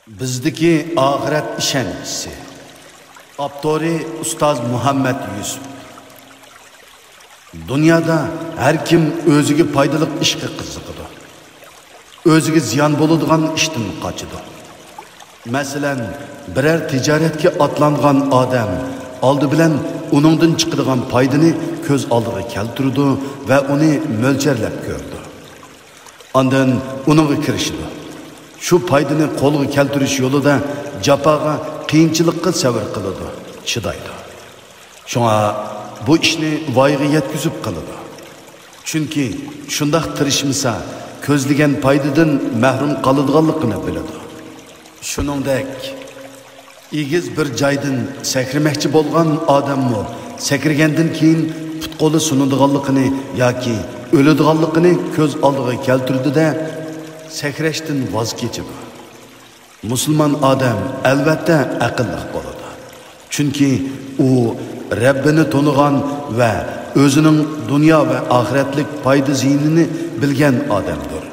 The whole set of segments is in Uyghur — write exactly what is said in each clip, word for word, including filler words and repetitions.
بىزدىكى ئاخىرەت ئىشەنچىسى. ئاپتورى ئۇستاز مۇھەممەد يۈسۈپ. دۇنيادا ھەر كىم ئۆزىگە پايدىلىق ئىشقا قىزىقىدۇ. ئۆزىگە زىيان بولىدىغان ئىشتىن قاچىدۇ. مەسىلەن، بىرەر تىجارەتكە ئاتلانغان ئادەم ئالدى بىلەن ئۇنىڭدىن چىقىدىغان پايدىنى كۆز ئالدىغا كەلتۈرىدۇ ۋە ئۇنى مۆلچەرلەپ كۆرىدۇ. ئاندىن ئۇنىڭغا كىرىشىدۇ. شۇ پايدىنى قولغا كەلتۈرۈش يولىدا جاپاغا، قىيىنچىلىققا سەۋر قىلىدۇ، چىدايدۇ. شۇڭا بۇ ئىشنى ۋايىغا يەتكۈزۈپ قىلىدۇ. چۈنكى شۇنداق تىرىشمىسا، كۆزلىگەن پايدىدىن مەھرۇم قالىدىغانلىقىنى بىلىدۇ. شۇنىڭدەك، ئېگىز بىر جايدىن سەكرىمەكچى بولغان ئادەممۇ سەكرىگەندىن كېيىن پۇت-قولى سۇنىدىغانلىقىنى ياكى ئۆلىدىغانلىقىنى كۆز ئالدىغا كەلتۈرىدۇ-دە، سەكرەشتىن ۋاز كېچىدۇ. مۇسۇلمان ئادەم ئەلۋەتتە ئەقىللىق بولىدۇ. چۈنكى ئۇ رەببىنى تونۇغان ۋە ئۆزىنىڭ دۇنيا ۋە ئاخىرەتلىك پايدا-زىيىنىنى بىلگەن ئادەمدۇر.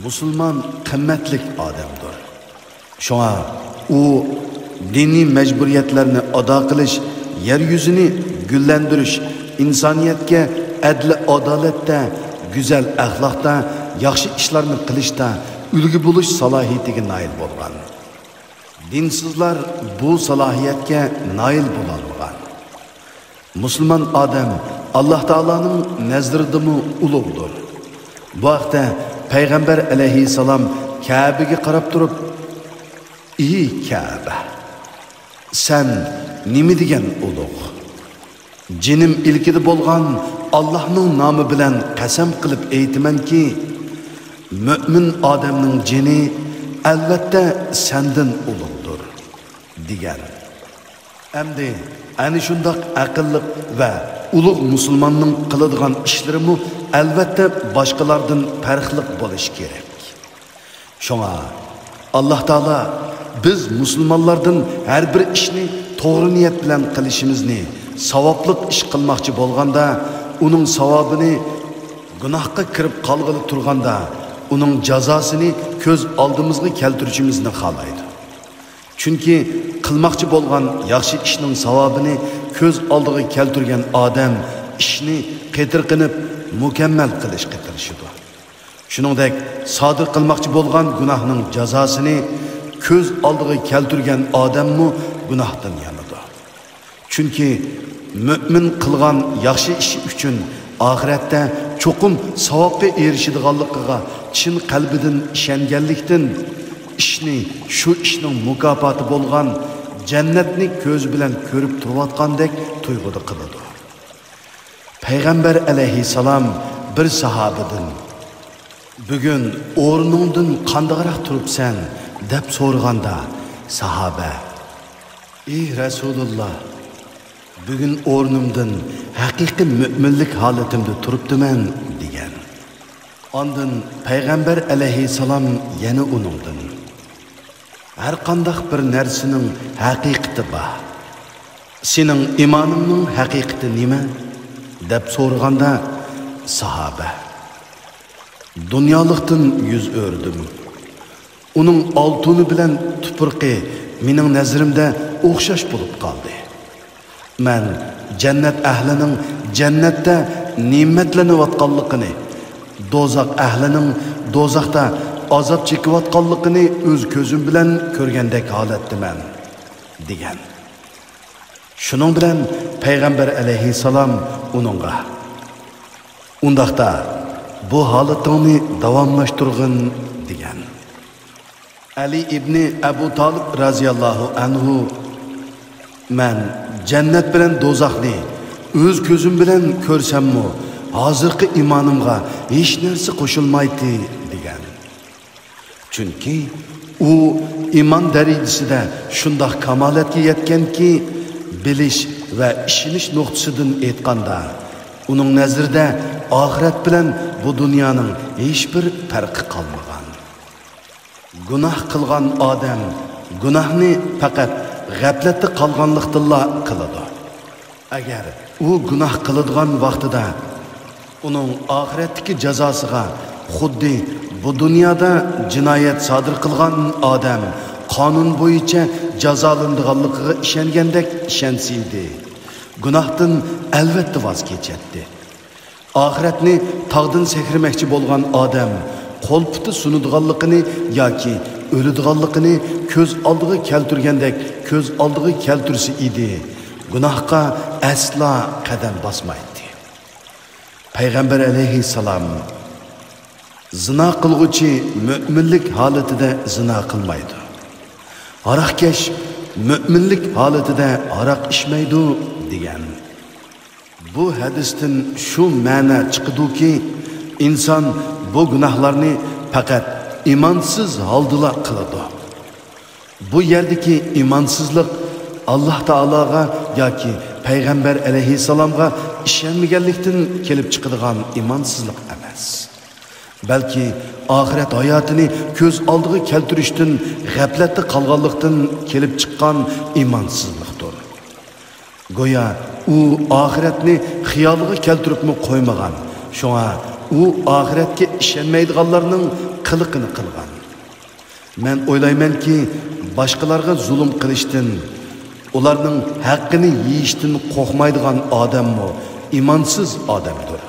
مۇسۇلمان قىممەتلىك ئادەمدۇر. شۇڭا ئۇ دىنىي مەجبۇرىيەتلەرنى ئادا قىلىش، يەر يۈزىنى گۈللەندۈرۈش، ئىنسانىيەتكە ئەدلى-ئادالەتتە، گۈزەل ئەخلاقتا، ياخشى ئىشلارنى قىلىشتا ئۈلگە بولۇش سالاھىيىتىگە نائىل بولغان. دىنسىزلار بۇ سالاھىيەتكە نائىل بولالمىغان. مۇسۇلمان ئادەم ئاللاھ تائالانىڭ نەزىرىدىمۇ ئۇلۇغدۇر. بۇ ھەقتە پەيغەمبەر ئەلەيھىسسالام كەبىگە قاراپ تۇرۇپ، ئى كەبە، سەن نېمە دېگەن ئۇلۇغ! جېنىم ئىلكىدە بولغان ئاللاھنىڭ نامى بىلەن قەسەم قىلىپ ئېيتىمەنكى، مۆمىن ئادەمنىڭ جېنى ئەلۋەتتە سەندىن ئۇلۇغدۇر، دېگەن. ئەمدى ئەنە شۇنداق ئەقىللىق ۋە ئۇلۇغ مۇسۇلماننىڭ قىلىدىغان ئىشلىرىمۇ ئەلۋەتتە باشقىلاردىن پەرقلىق بولۇشى كېرەك. شۇڭا ئاللاھ تائالا بىز مۇسۇلمانلاردىن ھەر بىر ئىشنى توغرا نىيەت بىلەن قىلىشىمىزنى، ساۋابلىق ئىش قىلماقچى بولغاندا ئۇنىڭ ساۋابىنى، گۇناھقا كىرىپ قالغىلى تۇرغاندا ئۇنىڭ جازاسىنى كۆز ئالدىمىزغا كەلتۈرۈشىمىزنى خالايدۇ. چۈنكى قىلماقچى بولغان ياخشى ئىشنىڭ ساۋابىنى كۆز ئالدىغا كەلتۈرگەن ئادەم ئىشنى قېتىرقىنىپ مۇكەممەل قىلىشقا تىرىشىدۇ. شۇنىڭدەك سادىر قىلماقچى بولغان گۇناھنىڭ جازاسىنى كۆز ئالدىغا كەلتۈرگەن ئادەممۇ گۇناھتىن يانىدۇ. چۈنكى مۆمىن قىلغان ياخشى ئىشى ئۈچۈن ئاخىرەتتە چوقۇم ساۋابقا ئېرىشىدىغانلىقىغا چىن قەلبىدىن ئىشەنگەنلىكتىن، ئىشنى شۇ ئىشنىڭ مۇكاپاتى بولغان جەننەتنى كۆزى بىلەن كۆرۈپ تۇرۇۋاتقاندەك تۇيغۇدا قىلىدۇ. پەيغەمبەر ئەلەيھىسسالام بىر ساھابىدىن، بۈگۈن ئورنۇڭدىن قانداقراق تۇرۇپسەن؟ دەپ سورىغاندا، ساھابە، ئى رەسۇلۇللا، بۈگۈن ئورنۇمدىن ھەقىقىي مۆمىنلىك ھالىتىمدە تۇرۇپتىمەن، دېگەن. ئاندىن پەيغەمبەر ئەلەيھىسسالام يەنە ئۇنىڭدىن، ھەرقانداق بىر نەرسىنىڭ ھەقىقىتى بار. سېنىڭ ئىمانىڭنىڭ ھەقىقىتى نېمە؟ دەپ سورىغاندا، ساھابە، دۇنيالىقتىن يۈز ئۆردۈم. ئۇنىڭ ئالتۇنى بىلەن تۇپرىقى مېنىڭ نەزىرىمدە ئوخشاش بولۇپ قالدى. مەن جەننەت ئەھلىنىڭ جەننەتتە نېمەتلىنىۋاتقانلىقىنى، دوزاخ ئەھلىنىڭ دوزاختا ئازاب چېكىۋاتقانلىقىنى ئۆز كۆزۈم بىلەن كۆرگەندەك ھالەتتىمەن، دېگەن. شۇنىڭ بىلەن پەيغەمبەر ئەلەيھىسسالام ئۇنىڭغا، ئۇنداقتا بۇ ھالىتىڭنى داۋاملاشتۇرغىن، دېگەن. ئەلى ئىبنى ئەبۇ تالىپ رازىياللاھۇ ئەنھۇ، مەن جەننەت بىلەن دوزاخنى ئۆز كۆزۈم بىلەن كۆرسەممۇ، ھازىرقى ئىمانىمغا ھېچ نەرسە قوشۇلمايتتى، دېگەن. چۈنكى ئۇ ئىمان دەرىجىسىدە شۇنداق كامالەتكە يەتكەنكى، بىلىش ۋە ئىشىنىش نۇقتىسىدىن ئېيتقاندا، ئۇنىڭ نەزىرىدە ئاخىرەت بىلەن بۇ دۇنيانىڭ ھېچبىر پەرقى قالمىغان. گۇناھ قىلغان ئادەم گۇناھنى پەقەت غەپلەتتە قالغانلىقتىنلا قىلىدۇ. ئەگەر ئۇ گۇناھ قىلىدىغان ۋاقتىدا ئۇنىڭ ئاخىرەتتىكى جازاسىغا خۇددى بۇ دۇنيادا جىنايەت سادىر قىلغان ئادەم قانۇن بويىچە جازالىنىدىغانلىقىغا ئىشەنگەندەك ئىشەنسە ئىدى، گۇناھتىن ئەلۋەتتە ۋاز كېچەتتى. ئاخىرەتنى تاغدىن سەكرىمەكچى بولغان ئادەم قول-پۇتى سۇنىدىغانلىقىنى ياكى ئۆلىدىغانلىقىنى كۆز ئالدىغا كەلتۈرگەندەك كۆز ئالدىغا كەلتۈرسە ئىدى، گۇناھقا ئەسلا قەدەم باسمايتتى. پەيغەمبەر ئەلەيھىسسالام، «زىنا قىلغۇچى مۆمىنلىك ھالىتىدە زىنا قىلمايدۇ، ھاراقكەش مۆمىنلىك ھالىتىدە ھاراق ئىچمەيدۇ» دېگەن. بۇ ھەدىستىن شۇ مەنە چىقىدۇكى، ئىنسان بۇ گۇناھلارنى پەقەت ئىمانسىز ھالدىلا قىلىدۇ. بۇ يەردىكى ئىمانسىزلىق ئاللاھ تائالاغا ياكى پەيغەمبەر ئەلەيھىسسالامغا ئىشەنمىگەنلىكتىن كېلىپ چىقىدىغان ئىمانسىزلىق ئەمەس. بەلكى ئاخىرەت ھاياتىنى كۆز ئالدىغا كەلتۈرۈشتىن غەپلەتتە قالغانلىقتىن كېلىپ چىققان ئىمانسىزلىقتۇر. گويا ئۇ ئاخىرەتنى خىيالىغا كەلتۈرۈپمۇ قويمىغان، شۇڭا ئۇ ئاخىرەتكە ئىشەنمەيدىغانلارنىڭ قىلىقىنى قىلغان. مەن ئويلايمەنكى، باشقىلارغا زۇلۇم قىلىشتىن، ئۇلارنىڭ ھەققىنى يېيىشتىن قورقمايدىغان ئادەممۇ ئىمانسىز ئادەمدۇر.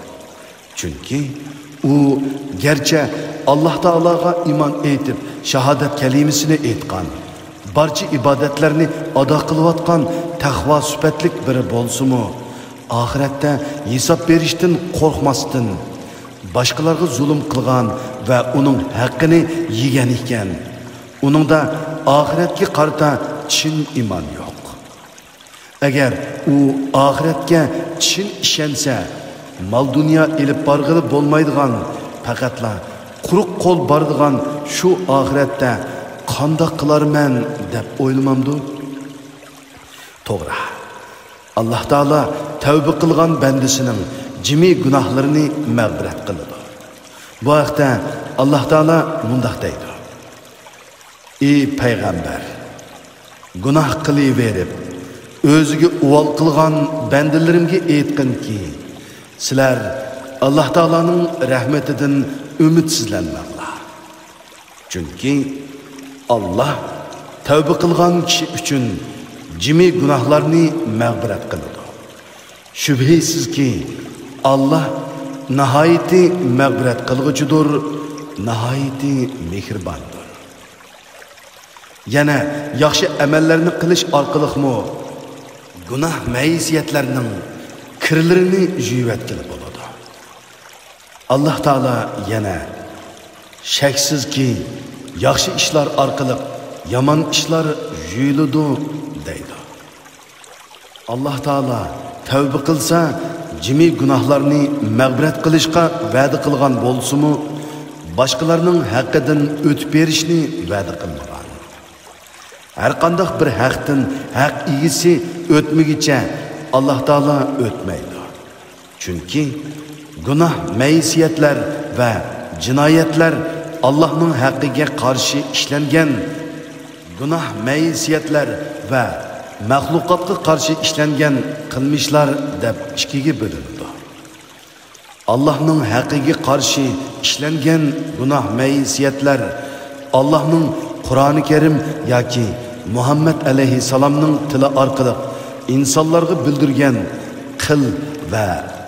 چۈنكى ئۇ گەرچە ئاللاھ تائالاغا ئىمان ئېيتىپ، شاھادەت كەلىمىسىنى ئېيتقان، بارچە ئىبادەتلەرنى ئادا قىلىۋاتقان تەقۋا سۈپەتلىك بىرى بولسىمۇ، ئاخىرەتتە ھېساب بېرىشتىن قورقماستىن، باشقىلارغا زۇلۇم قىلغان ۋە ئۇنىڭ ھەققىنى يېگەن ئىكەن، ئۇنىڭدا ئاخىرەتكە قارىتا چىن ئىمان يوق. ئەگەر ئۇ ئاخىرەتكە چىن ئىشەنسە، مال-دۇنيا ئېلىپ بارغىلى بولمايدىغان، پەقەتلا قۇرۇق قول بارىدىغان شۇ ئاخىرەتتە قانداق قىلارمەن دەپ ئويلىمامدۇ؟ توغرا، ئاللاھ تائالا تەۋبە قىلغان بەندىسىنىڭ جىمى گۇناھلىرىنى مەغپىرەت قىلىدۇ. بۇ ھەقتە ئاللاھ تائالا مۇنداق دەيدۇ: ئى پەيغەمبەر، گۇناھ قىلىۋېرىپ، ئۆزىگە ئۇۋال قىلغان بەندىلىرىمگە ئېيتقىنكى، سىلەر ئاللاھ تائالانىڭ رەھمىتىدىن ئۈمىدسىزلەنمەڭلار. چۈنكى ئاللاھ تەۋبە قىلغان كىشى ئۈچۈن جىمى گۇناھلارنى مەغپىرەت قىلىدۇ. شۈبھىسىزكى، ئاللاھ ناھايىتى مەغپىرەت قىلغۇچىدۇر، ناھايىتى مېھرىباندۇر. يەنە ياخشى ئەمەللەرنى قىلىش ئارقىلىقمۇ گۇناھ مەيسىيەتلەرنىڭ كىرلىرىنى يۇيۇۋەتكىلى بولىدۇ. ئاللاھ تائالا يەنە، شەكسىزكى، ياخشى ئىشلار ئارقىلىق يامان ئىشلار يۇيۇلىدۇ، دەيدۇ. ئاللاھ تائالا تەۋبە قىلسا، جىمى گۇناھلارنى مەغپىرەت قىلىشقا ۋەدە قىلغان بولسىمۇ، باشقىلارنىڭ ھەققىدىن ئۆتۈپ بېرىشنى ۋەدە قىلمىغان. ھەرقانداق بىر ھەقتىن ھەق ئىگىسى ئۆتمىگۈچە، ئاللاھ تائالا ئۆتمەيدۇ. چۈنكى گۇناھ مەيسىيەتلەر ۋە جىنايەتلەر ئاللاھنىڭ ھەققىگە قارشى ئىشلەنگەن، گۇناھ مەيسىيەتلەر ۋە مەخلۇقاتقا قارشى ئىشلەنگەن قىلمىشلار دەپ ئىككىگە بۆلۈنىدۇ. ئاللاھنىڭ ھەققىگە قارشى ئىشلەنگەن گۇناھ مەيسىيەتلەر ئاللاھنىڭ قۇرئانى كەرىم ياكى مۇھەممەد ئەلەيھىسسالامنىڭ تىلى ئارقىلىق ئىنسانلارغا بىلدۈرگەن قىل ۋە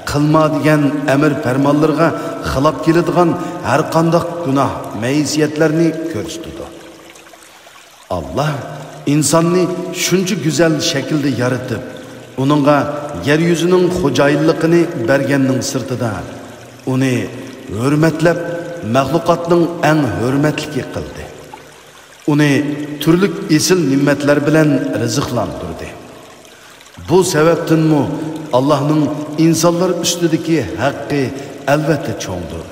قىلما دېگەن ئەمىر پەرمانلىرىغا خىلاپ كېلىدىغان ھەرقانداق گۇناھ مەيسىيەتلەرنى كۆرسىتىدۇ. ئاللاھ ئىنساننى شۇنچە گۈزەل شەكىلدە يارىتىپ، ئۇنىڭغا يەر يۈزىنىڭ خوجايىنلىقىنى بەرگەننىڭ سىرتىدا، ئۇنى ھۆرمەتلەپ، مەخلۇقاتنىڭ ئەڭ ھۆرمەتلىكى قىلدى. ئۇنى تۈرلۈك ئېسىل نېمەتلەر بىلەن رىزىقلاندۇردى. بۇ سەۋەبتىنمۇ ئاللاھنىڭ ئىنسانلار ئۈستىدىكى ھەققى ئەلۋەتتە چوڭدۇر.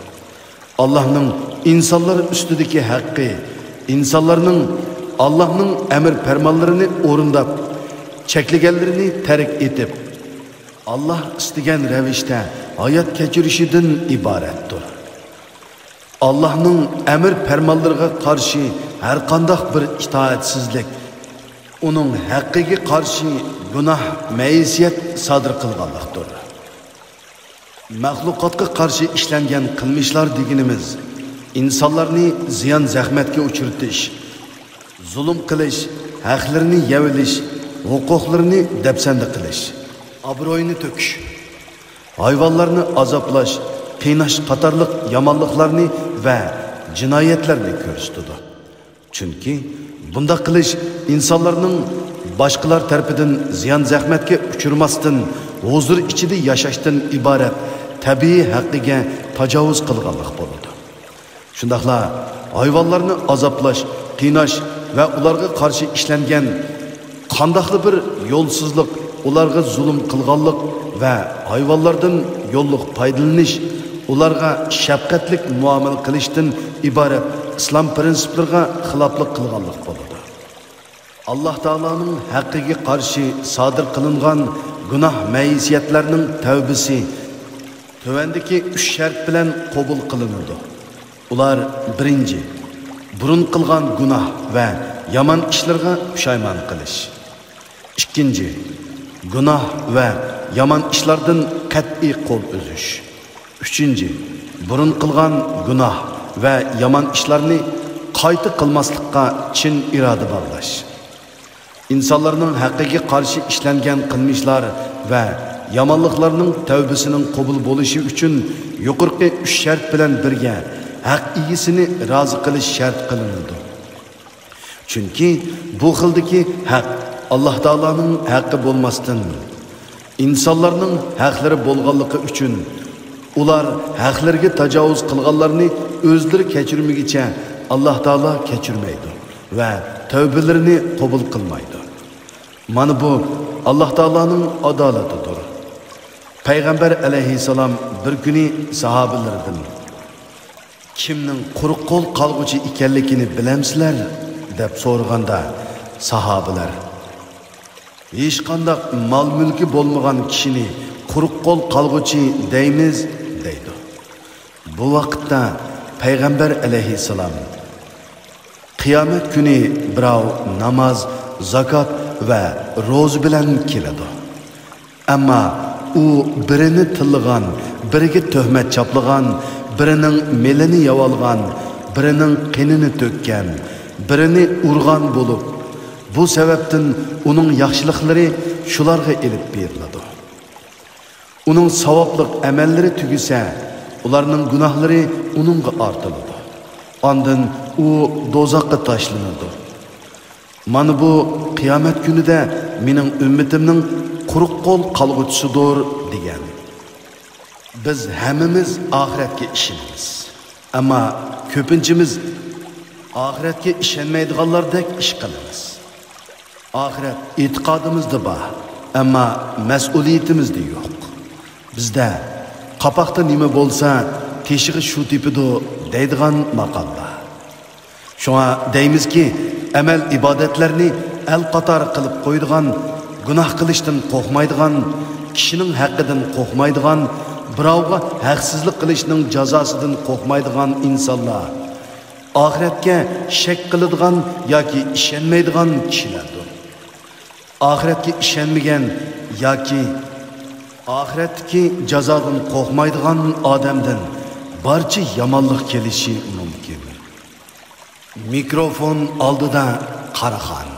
ئاللاھنىڭ ئىنسانلار ئۈستىدىكى ھەققى ئىنسانلارنىڭ ئاللاھنىڭ ئەمىر پەرمانلىرىنى ئورۇنداپ، چەكلىگەنلىرىنى تەرك ئېتىپ، ئاللاھ ئىستىگەن رەۋىشتە ھايات كەچۈرۈشىدىن ئىبارەتتۇر. ئاللاھنىڭ ئەمىر پەرمانلىرىغا قارشى ھەرقانداق بىر ئىتائەتسىزلىك ئۇنىڭ ھەققىگە قارشى گۇناھ، مەيسىيەت سادىر قىلغانلىقتۇر. مەخلۇقاتقا قارشى ئىشلەنگەن قىلمىشلار دېگىنىمىز ئىنسانلارنى زىيان-زەخمەتكە ئۇچرىتىش، زۇلۇم قىلىش، ھەقلىرىنى يەۋېلىش، ھوقۇقلىرىنى دەپسەندە قىلىش، ئابرۇيىنى تۆكۈش، ھايۋانلارنى ئازابلاش، قىيناش قاتارلىق يامانلىقلارنى ۋە جىنايەتلەرنى كۆرسىتىدۇ. چۈنكى بۇنداق قىلىش ئىنسانلارنىڭ باشقىلار تەرىپىدىن زىيان-زەخمەتكە ئۇچرىماستىن، ھۇزۇر ئىچىدە ياشاشتىن ئىبارەت تەبىئىي ھەققىگە تاجاۋۇز قىلغانلىق بولىدۇ. شۇنداقلا ھايۋانلارنى ئازابلاش، قىيناش ۋە ئۇلارغا قارشى ئىشلەنگەن قانداقلا بىر يولسىزلىق، ئۇلارغا زۇلۇم قىلغانلىق ۋە ھايۋانلاردىن يوللۇق پايدىلىنىش، ئۇلارغا شەپقەتلىك مۇئامىلە قىلىشتىن ئىبارەت ئىسلام پىرىنسىپلىرىغا خىلاپلىق قىلغانلىق بولىدۇ. ئاللاھ تائالانىڭ ھەققىگە قارشى سادىر قىلىنغان گۇناھ مەيسىيەتلەرنىڭ تەۋبىسى تۆۋەندىكى ئۈچ شەرت بىلەن قوبۇل قىلىنىدۇ. ئۇلار: بىرىنچى، بۇرۇن قىلغان گۇناھ ۋە يامان ئىشلىرىغا پۇشايمان قىلىش. ئىككىنچى، گۇناھ ۋە يامان ئىشلاردىن قەتئىي قول ئۈزۈش. ئۈچىنچى، بۇرۇن قىلغان گۇناھ ۋە يامان ئىشلارنى قايتا قىلماسلىققا چىن ئىرادە باغلاش. ئىنسانلارنىڭ ھەققىگە قارشى ئىشلەنگەن قىلمىشلار ۋە يامانلىقلارنىڭ تەۋبىسىنىڭ قوبۇل بولۇشى ئۈچۈن يۇقىرىقى ئۈچ شەرت بىلەن بىرگە ھەق ئىگىسىنى رازى قىلىش شەرت قىلىنىدۇ. چۈنكى بۇ خىلدىكى ھەق ئاللاھ تائالانىڭ ھەققى بولماستىن، ئىنسانلارنىڭ ھەقلىرى بولغانلىقى ئۈچۈن، ئۇلار ھەقلىرىگە تاجاۋۇز قىلغانلارنى ئۆزلىرى كەچۈرمىگۈچە ئاللاھ تائالا كەچۈرمەيدۇ ۋە تەۋبىلىرىنى قوبۇل قىلمايدۇ. مانا بۇ ئاللاھ تائالانىڭ ئادالىتىدۇر. پەيغەمبەر ئەلەيھىسسالام بىر كۈنى ساھابىلىرىدىن: «كىمنىڭ قۇرۇق قول قالغۇچى ئىكەنلىكىنى بىلەمسىلەر؟» دەپ سورىغاندا، ساھابىلەر: «ھېچقانداق مال-مۈلكى بولمىغان كىشىنى قۇرۇق قول قالغۇچى دەيمىز» دەيدۇ. بۇ ۋاقىتتا پەيغەمبەر ئەلەيھىسسالام: «قىيامەت كۈنى بىراۋ ناماز، زاكات ۋە روزا بىلەن كېلىدۇ. ئەمما ئۇ بىرىنى تىللىغان، بىرىگە تۆھمەت چاپلىغان، بىرىنىڭ مېلىنى يەۋالغان، بىرىنىڭ قېنىنى تۆككەن، بىرىنى ئۇرغان بولۇپ، بۇ سەۋەبتىن ئۇنىڭ ياخشىلىقلىرى شۇلارغا ئېلىپ بېرىلىدۇ. ئۇنىڭ ساۋابلىق ئەمەللىرى تۈگىسە، ئۇلارنىڭ گۇناھلىرى ئۇنىڭغا ئارتىلىدۇ. ئاندىن ئۇ دوزاخقا تاشلىنىدۇ. مانا بۇ قىيامەت كۈنىدە مېنىڭ ئۈممىتىمنىڭ قۇرۇق قول قالغۇچىسىدۇر» دېگەن. بىز ھەممىمىز ئاخىرەتكە ئىشىنىمىز. ئەمما كۆپىنچىمىز ئاخىرەتكە ئىشەنمەيدىغانلاردەك ئىش قىلىمىز. ئاخىرەت ئېتىقادىمىزدا بار، ئەمما مەسئۇلىيىتىمىزدە يوق. بىزدە «قاپاقتا نېمە بولسا، تېشىغا شۇ تېپىدۇ» دەيدىغان ماقال بار. شۇڭا دەيمىزكى، ئەمەل-ئىبادەتلەرنى ئەل قاتارى قىلىپ قويىدىغان، گۇناھ قىلىشتىن قورقمايدىغان، كىشىنىڭ ھەققىدىن قورقمايدىغان، بىراۋغا ھەقسىزلىق قىلىشنىڭ جازاسىدىن قورقمايدىغان ئىنسانلار ئاخىرەتكە شەك قىلىدىغان ياكى ئىشەنمەيدىغان كىشىلەردۇر. ئاخىرەتكە ئىشەنمىگەن ياكى ئاخىرەتتىكى جازادىن قورقمايدىغان ئادەمدىن بارچە يامانلىق كېلىشى مۇمكىن. مىكروفون ئالدىدا قاراخان.